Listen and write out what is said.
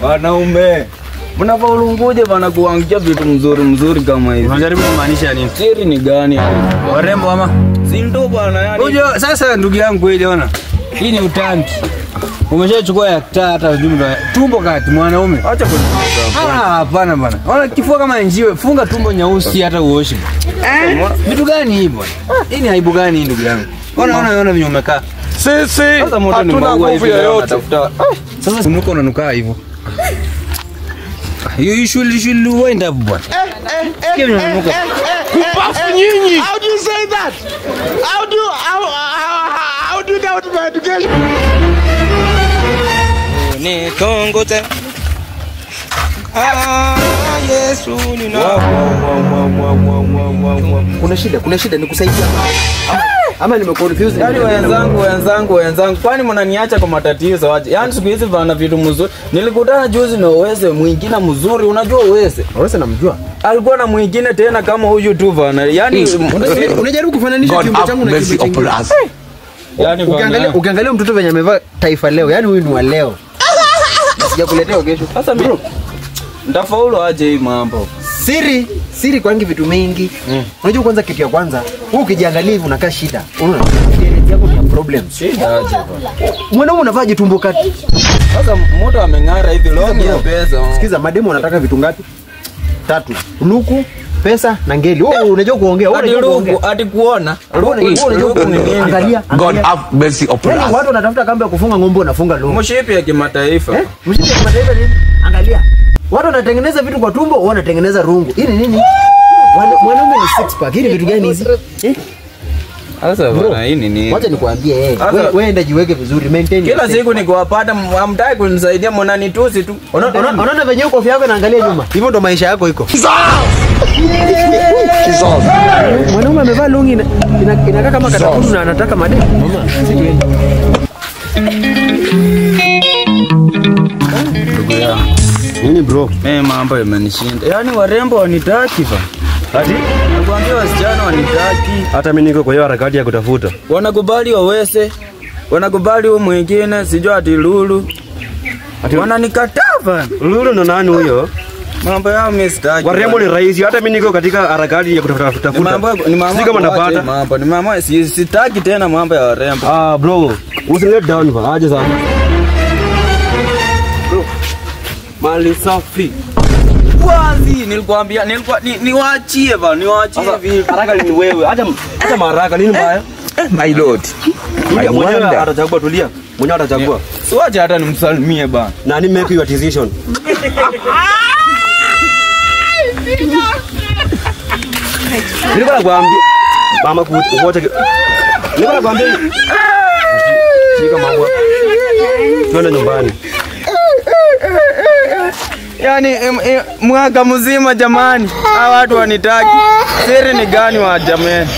Wanaume, mnafaulunguje bana kuangia vitu mzuri mzuri kama hivi? Unajaribu kumaanisha nini? Siri ni gani hapo? Warembo ama? Si ndo bana yani. Unajua sasa ndugu yangu wewe ona. Hii ni utanki. Umeshachukua ya taa hata ujumbe tumbo kati mwanaume. Acha kunifuta. Ah, hapana bana. Ona kifua kama njiwe, funga tumbo nyeusi hata uoshi. Vitu gani hii bwana? Hii ni aibu gani hii ndugu yangu? Ona ona ona venye umekaa. Sisi hatuna nguvu yoyote. Sasa unuko unanukaa hivyo. You should wind up bwana. Kupafu nyinyi. How do you say that? How do how do that with my education? Ni kongote. Ah, Yesu ni na. Kuna shida nikusaidia. Ama nimeconfuse. Yaani wenzangu, kwani mnaniacha kwa matatizo aje? Yaani siku hizi bana vitu mzuri. Nilikutana juzi na Uweze mwingine mzuri, unajua Uweze? Uweze namjua. Alikuwa na mwingine tena kama huyu tu bana. Yaani unajaribu kufananisha kiumbe changu na kiumbe chingine. Yaani ukiangalia mtoto venye amevaa Taifa Leo, yaani huyu ni wa leo. Sijakuletea kesho. Sasa mimi nitafaulu aje hii mambo? Siri kwangi vitu mingi. Unajua kwanza kitu ya kwanza, wewe ukijiangalia hivi unakaa shida. Unaona? Yako ni problems. Shida aje bwana. Mwanaume unavaa jitumbo kati. Sasa mtu ameng'ara hivi leo ya pesa. Sikiza, mademu wanataka vitu ngapi? 3. Luku, pesa na ngeli. Wewe unajua kuongea, wewe unajua kuongea. Ati kuona. Luku ni nini? Angalia. God have mercy upon us. Watu wanatafuta kamba ya kufunga ng'ombe wanafunga luku. Mshipi ya kimataifa. Mshipi ya kimataifa nini? Angalia. Watu wanatengeneza vitu kwa tumbo, wanatengeneza rungu. Hii ni nini? Mwanaume ni six pack. Hii ni vitu gani hizi? Sasa bwana hii ni nini? Wacha nikwambie yeye. Wewe enda jiweke vizuri, maintain. Kila siku nikiwapata hamtaki kunisaidia, mnanitusi tu. Unaona venye uko kofia yako inaangalia nyuma. Hivyo ndo maisha yako iko. Mwanaume amevaa longi inakaa kama katakudu na anataka madeni. Mama, sisi tuende. Ndugu yangu. Nini bro? Mimi mambo yamenishinda. Yaani warembo wanitaki ba. Ati? Nakwambia wasichana wanitaki. Hata mimi niko kwa hiyo harakati ya kutafuta. Wanakubali wawese. Wanakubali huyu mwingine, sijui ati Lulu. Ati wananikataa bana. Lulu ndo nani huyo? Mambo yao mimi sitaki. Warembo ni rahisi. Hata mimi niko katika harakati ya kutafuta. Mambo ni mambo. Sisi kama napata. Mambo ni mambo sitaki tena mambo ya warembo. Ah bro, usi let down ba. Aje sana. Bro. Mali safi. Wazi nilikwambia nilikuwa niwaachie ba, niwaachie vipi? Haraka ni wewe. Acha maraka nini mbaya? My lord. Mwenyewe atachagua, tulia. Mwenyewe atachagua. Siwache hata nimsalimie ba. Na ni make your decision. Nilikuwa nakwambia mama kuocha. Nilikuwa nakwambia shika maua. Twende nyumbani. Yaani mwaka mzima jamani, hawa watu wanitaki. Siri ni gani wa jamani?